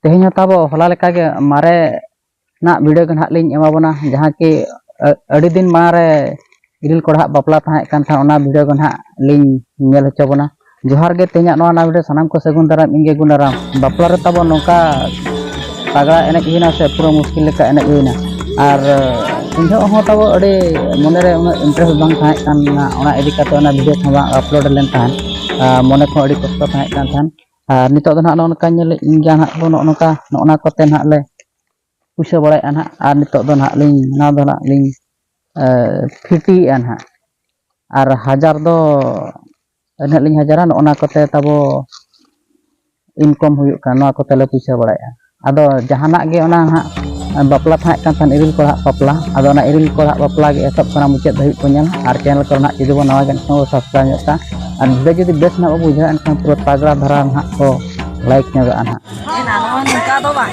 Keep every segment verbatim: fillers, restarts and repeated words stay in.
ᱛᱮᱦᱮᱧ ᱦᱚᱸ ᱛᱟᱵᱚ ᱦᱚᱞᱟ ᱞᱮᱠᱟᱜᱮ ᱢᱟᱨᱮ ᱱᱟᱜ ᱵᱷᱤᱰᱤᱭᱳ ᱜᱮ ᱱᱟᱦᱟᱜ ᱞᱤᱧ ᱮᱢᱟ ᱵᱚᱱᱟ, ᱡᱟᱦᱟᱸ ᱠᱤ ᱟᱹ- ᱟᱹᱰᱤ ᱫᱤᱱ ᱢᱟᱲᱟᱝ ᱨᱮ ᱤᱨᱤᱞ ᱠᱚᱲᱟᱦᱟᱜ ᱵᱟᱯᱞᱟ ᱛᱟᱦᱮᱸ ᱠᱟᱱ ᱛᱟᱦᱮᱸᱫ, ᱚᱱᱟ ᱵᱷᱤᱰᱤᱭᱳ ᱜᱮ ᱱᱟᱦᱟᱜ ᱞᱤᱧ ᱧᱮᱞ ᱦᱚᱪᱚ ᱵᱚᱱᱟ᱾ ᱡᱚᱦᱟᱨ ᱜᱮ, ᱛᱮᱦᱮᱧᱟᱜ ᱱᱚᱣᱟ ᱱᱟᱜ ᱵᱷᱤᱰᱤᱭᱳ ᱥᱟᱱᱟᱢ ᱠᱚ ᱥᱟᱹᱜᱩᱱ ᱫᱟᱨᱟᱢ, ᱤᱧ ᱜᱮ ᱜᱩᱱᱟᱨᱟᱢ᱾ ᱵᱟᱯᱞᱟ ᱨᱮ ᱛᱟᱵᱚ ᱱᱚᱝᱠᱟ ᱛᱟᱜᱲᱟ ᱮᱱᱮᱡ ᱦᱩᱭᱱᱟ ᱥᱮ ᱯᱩᱨᱟᱹ ᱢᱩᱥᱠᱤᱞ ᱞᱮᱠᱟ ᱮᱱᱮᱡ ᱦᱩᱭᱱᱟ, ᱟᱨ ᱤᱧ ᱦᱚᱸ ᱛᱟᱵᱚ ᱟᱹᱰᱤ ᱢᱚᱱᱮᱨᱮ ᱩᱱᱟᱹᱜ ᱤᱱᱴᱟᱨᱮᱥᱴ ᱵᱟᱝ ᱛᱟᱦᱮᱸ ᱠᱟᱱᱟ, ᱚᱱᱟ ᱤᱫᱤ ᱠᱟᱛᱮ ᱚᱱᱟ ᱵᱷᱤᱰᱤᱭᱳ ᱠᱚᱦᱚᱸ ᱵᱟᱝ ᱟᱯᱞᱳᱰ ᱞᱮᱱ ᱛᱟᱦᱮᱸᱫ᱾ ᱟᱨ ᱢᱚᱱᱮ ᱠᱚᱦᱚᱸ ᱟᱹᱰᱤ ᱠᱚᱥᱴᱚ ᱛᱟᱦᱮᱸ ᱠᱟᱱ ᱛᱟᱦᱮᱸᱫ᱾ ᱟᱨ ᱱᱤᱛᱚᱜ ᱫᱚ ᱱᱟᱦᱟᱜ ᱱᱚᱜᱼᱚ ᱱᱚᱝᱠᱟ ᱧᱮᱞᱮᱫ ᱜᱮᱭᱟ ᱱᱟᱦᱟᱜ ᱵᱚᱱ, ᱱᱚᱜᱼᱚ ᱱᱚᱝᱠᱟ ᱱᱚᱜᱼᱚ ᱱᱟ ᱠᱚᱛᱮ ᱱᱟᱦᱟᱜ ᱞᱮ ᱯᱩᱭᱥᱟᱹ ᱵᱟᱲᱟᱭᱮᱫᱼᱟ ᱱᱟᱦᱟᱜ᱾ ᱟᱨ ᱱᱤᱛᱚᱜ ᱫᱚ ᱱᱟᱦᱟᱜ ᱞᱤᱧ ᱱᱚᱣᱟ ᱫᱚ ᱱᱟᱦᱟᱜ ᱞᱤᱧ ᱯᱷᱤᱴᱤᱭᱮᱫᱼᱟ ᱱᱟᱦᱟᱜ᱾ ᱟᱨ ᱦᱟᱡᱟᱨ ᱫᱚ ᱱᱟᱦᱟᱜ ᱞᱤᱧ ᱦᱟᱡᱟᱨᱟ, ᱱᱚᱜᱼᱚ ᱱᱟ ᱠᱚᱛᱮ ᱛᱟᱵᱚ ᱤᱱᱠᱚᱢ ᱦᱩᱭᱩᱜ ᱠᱟᱱᱟ, ᱱᱚᱣᱟ ᱠᱚᱛᱮ ᱞᱮ ᱯᱩᱭᱥᱟᱹ ᱵᱟᱲᱟᱭᱮᱫᱼᱟ᱾ ᱟᱫᱚ ᱡᱟᱦᱟᱱᱟᱜ ᱜᱮ ᱚᱱᱟ ᱱᱟᱦᱟᱜ ᱵᱟᱯᱞᱟ ᱛᱟᱦᱮᱸ ᱠᱟᱱ ᱛᱟᱦᱮᱸᱱ, ᱤᱨᱤᱞ ᱠᱚᱲᱟᱦᱟᱜ ᱵᱟᱯᱞᱟ, ᱟᱫᱚ ᱚᱱᱟ ᱤᱨᱤᱞ ᱠᱚᱲᱟᱦᱟᱜ ᱵᱟᱯᱞᱟ ᱜᱮ ᱮᱛᱚᱦᱚᱵ ᱠᱷᱚᱱᱟᱜ ᱢᱩᱪᱟᱹᱫ ᱫᱷᱟᱹᱵᱤᱡ ᱠᱚ ᱧᱮᱞᱟ᱾ ᱟᱨ ᱪᱮᱱᱮᱞ ᱠᱚᱨᱮ ᱱᱟᱦᱟᱜ ᱡᱩᱫᱤ ᱵᱚᱱ ᱱᱟᱣᱟ ᱜᱮ ᱮᱱᱠᱷᱟᱱ ᱵᱚᱱ ᱥᱟᱵᱥᱠᱨᱟᱭᱤᱵᱽ ᱧᱚᱜ ᱠᱟᱜᱼᱟ, ᱟᱨ ᱵᱷᱤᱰᱤᱭᱳ ᱡᱩᱫᱤ ᱵᱮᱥ ᱧᱚᱜ ᱵᱚ ᱵᱩᱡᱷᱟᱹᱣᱟ ᱮᱱᱠᱷᱟᱱ ᱯᱩᱨᱟᱹ ᱛᱟᱜᱲᱟ ᱫᱷᱟᱨᱟ ᱱᱟᱦᱟᱜ ᱠᱚ ᱞᱟᱭᱤᱠ ᱧᱚᱜᱚᱜᱼᱟ ᱱᱟᱦᱟᱜ᱾ ᱱᱚᱝᱠᱟ ᱫᱚ ᱵᱟᱝ᱾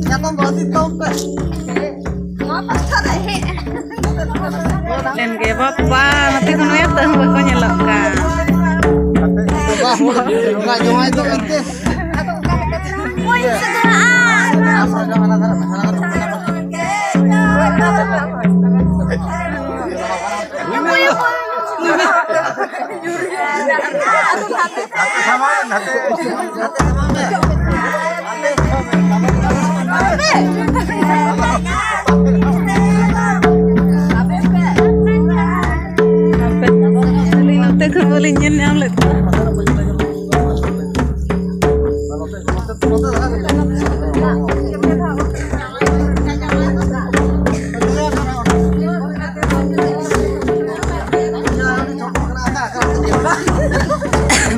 ᱪᱟᱛᱚᱢ ᱵᱟᱹᱲᱛᱤ ᱛᱚᱞ ᱯᱮ᱾ ᱮᱱ ᱜᱮ ᱵᱟᱯᱟ, ᱱᱚᱛᱮ ᱠᱷᱚᱱ ᱢᱟ ᱛᱟᱹᱦᱩ ᱵᱟᱠᱚ ᱧᱮᱞᱚᱜ ᱠᱟᱱ᱾ ᱵᱟᱵᱟ, ᱦᱚᱲ ᱵᱚᱸᱜᱟ ᱡᱚᱢᱟᱭ ᱫᱚ ᱮᱱᱛᱮ᱾ ᱱᱚᱛᱮ ᱠᱷᱚᱱ ᱵᱟᱹᱞᱤᱧ ᱧᱮᱞ ᱧᱟᱢ ᱞᱮᱫ ᱠᱚᱣᱟ᱾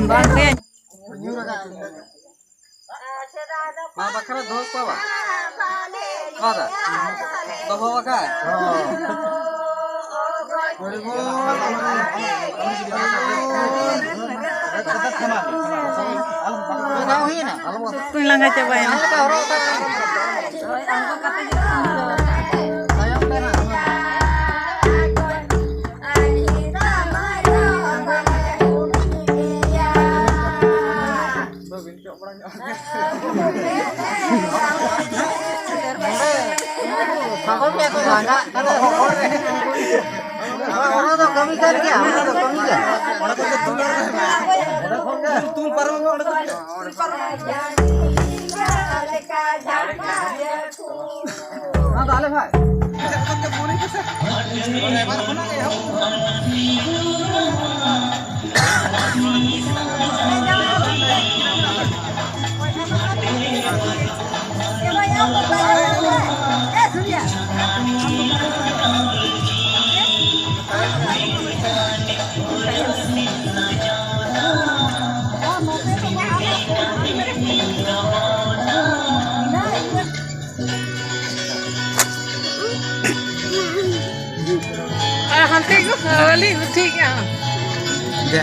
ᱵᱟᱝ ᱜᱮ᱾ ᱢᱟ ᱵᱟᱠᱷᱨᱟ ᱫᱚᱦᱚ ᱠᱚᱣᱟ ᱵᱟ᱾ ᱦᱚᱸ ᱫᱟ᱾ ᱫᱚᱦᱚ ᱵᱟᱠᱷᱨᱟ᱾ ᱦᱩᱭᱱᱟ᱾ ᱠᱚᱧ ᱞᱟᱸᱜᱟ ᱪᱟᱵᱟᱭᱮᱱᱟ᱾ ᱥᱟᱵᱚᱱ ᱜᱮ ᱠᱚ ᱞᱟᱸᱜᱟᱜ ᱠᱟᱱᱟ᱾ ᱚᱱᱟ ᱫᱚ ᱠᱟᱹᱢᱤ ᱠᱟᱱ ᱜᱮᱭᱟ, ᱚᱱᱟ ᱫᱚ ᱠᱟᱹᱢᱤ ᱜᱮᱭᱟ᱾ ᱛᱩᱞ ᱯᱟᱨᱚᱢ ᱢᱮ ᱚᱸᱰᱮ ᱫᱚ᱾ ᱚᱱᱟ ᱫᱚ ᱟᱞᱮ ᱵᱷᱟᱭ᱾ ᱟᱨ ᱦᱟᱱᱛᱮ ᱠᱚ ᱦᱟᱹᱞᱤ ᱴᱷᱤᱠ ᱜᱮᱭᱟ᱾ ᱫᱮ᱾